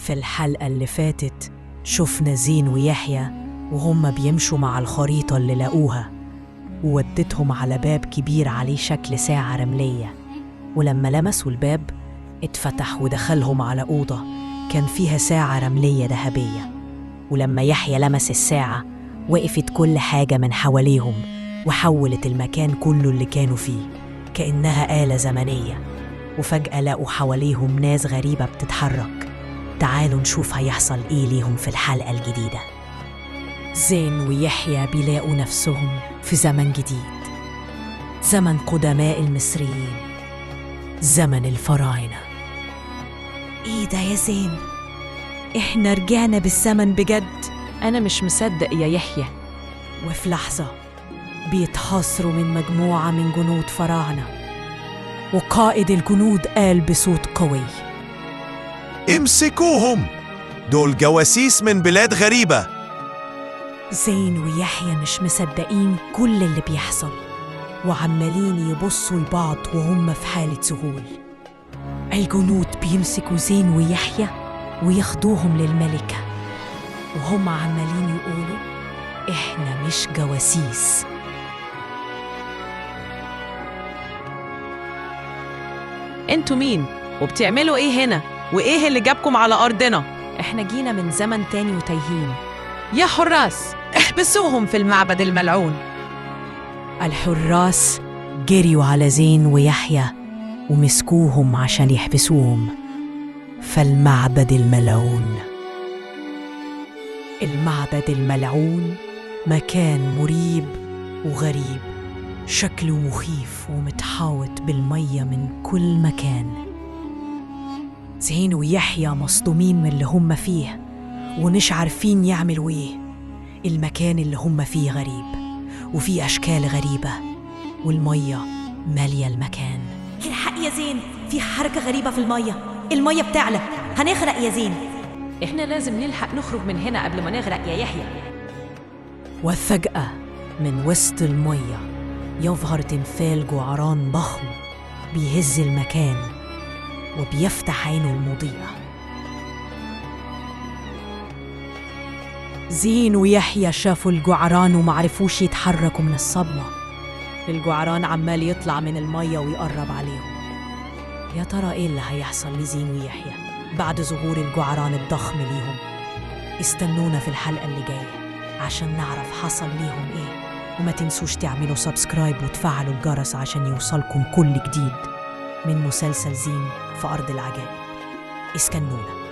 في الحلقة اللي فاتت شفنا زين ويحيى وهم بيمشوا مع الخريطة اللي لقوها، وودتهم على باب كبير عليه شكل ساعة رملية، ولما لمسوا الباب اتفتح ودخلهم على أوضة كان فيها ساعة رملية ذهبية. ولما يحيى لمس الساعة وقفت كل حاجة من حواليهم وحولت المكان كله اللي كانوا فيه كأنها آلة زمنية. وفجأة لقوا حواليهم ناس غريبة بتتحرك. تعالوا نشوف هيحصل إيه ليهم في الحلقة الجديدة. زين ويحيى بيلاقوا نفسهم في زمن جديد، زمن قدماء المصريين، زمن الفراعنة. إيه ده يا زين؟ إحنا رجعنا بالزمن بجد. أنا مش مصدق يا يحيى. وفي لحظة بيتحاصروا من مجموعة من جنود فراعنة، وقائد الجنود قال بصوت قوي: امسكوهم، دول جواسيس من بلاد غريبة. زين ويحيى مش مصدقين كل اللي بيحصل، وعمالين يبصوا لبعض وهم في حالة ذهول. الجنود بيمسكوا زين ويحيى وياخدوهم للملكة، وهم عمالين يقولوا إحنا مش جواسيس. انتوا مين؟ وبتعملوا ايه هنا؟ وايه اللي جابكم على أرضنا؟ احنا جينا من زمن تاني وتايهين. يا حراس، احبسوهم في المعبد الملعون. الحراس جريوا على زين ويحيى ومسكوهم عشان يحبسوهم فالمعبد الملعون. المعبد الملعون مكان مريب وغريب، شكله مخيف ومتحاوط بالمية من كل مكان. زين ويحيى مصدومين من اللي هم فيه ومش عارفين يعملوا ايه. المكان اللي هم فيه غريب وفيه أشكال غريبة، والمية مالية المكان. الحق يا زين، في حركة غريبة في المية، المية بتعلى، هنغرق يا زين. احنا لازم نلحق نخرج من هنا قبل ما نغرق يا يحيى. وفجأة من وسط المية يظهر تمثال جعران ضخم بيهز المكان وبيفتح عينه المضيئة. زين ويحيى شافوا الجعران ومعرفوش يتحركوا من الصدمة. الجعران عمال يطلع من المية ويقرب عليهم. يا ترى إيه اللي هيحصل لزين ويحيى بعد ظهور الجعران الضخم ليهم؟ استنونا في الحلقة اللي جاية عشان نعرف حصل ليهم إيه. وما تنسوش تعملوا subscribe وتفعلوا الجرس عشان يوصلكم كل جديد من مسلسل زين في أرض العجائب. استنونا.